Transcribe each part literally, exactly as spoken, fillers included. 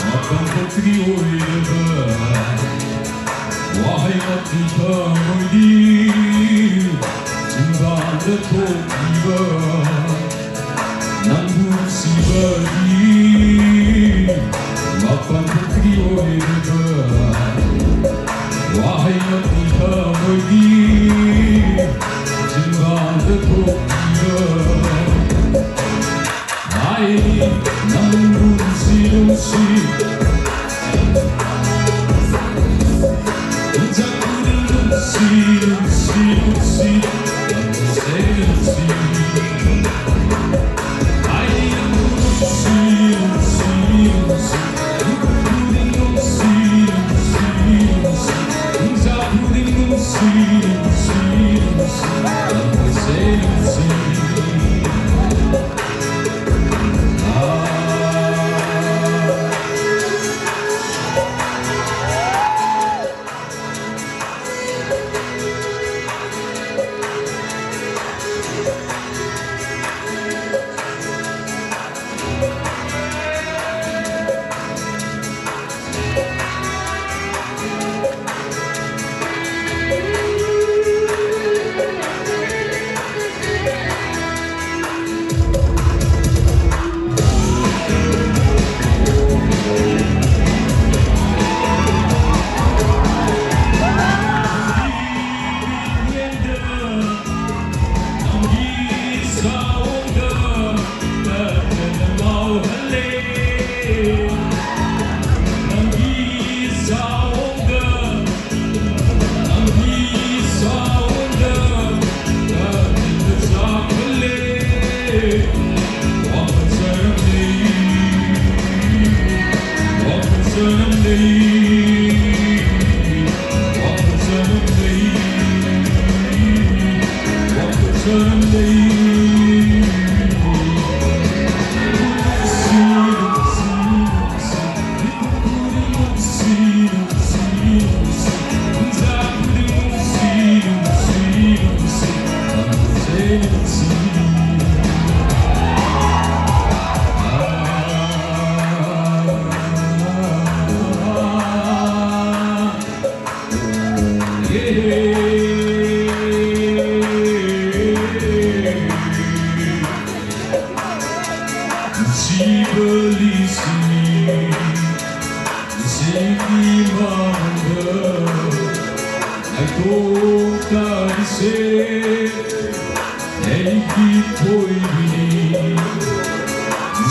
Mapan khatdi oiraba, wahai mati khamoidi, chunbam da thokhiba, nanggu sibadi, mapan khatdi oiraba, wahai mati khamoidi, chunbam da thokhiba. Ai, nang lungsi lungsi. Nang jat khuding lungsi, lungsi, lungsi. Nang lungsi lungsi. Ai, nang lungsi lungsi, lungsi. Nang jat khuding lungsi, lungsi, lungsi. Nang jat khuding lungsi, lungsi, lungsi. Nang lungsi lungsi. Sibali si, sigi mangga, ai tong tadise, ai kitoi bini.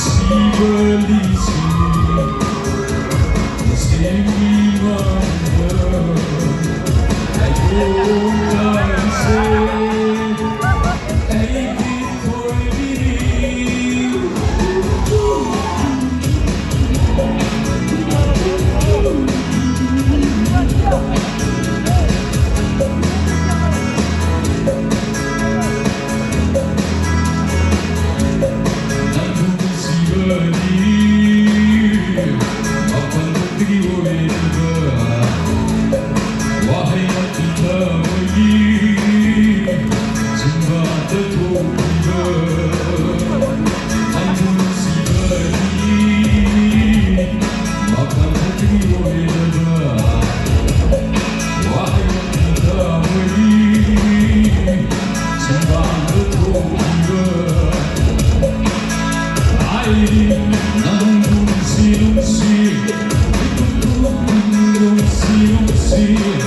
Sibali si, sigi mangga, ai tong tadise, ai kitoi bini. Ai, nang lungsi lungsi, lungsi lungsi.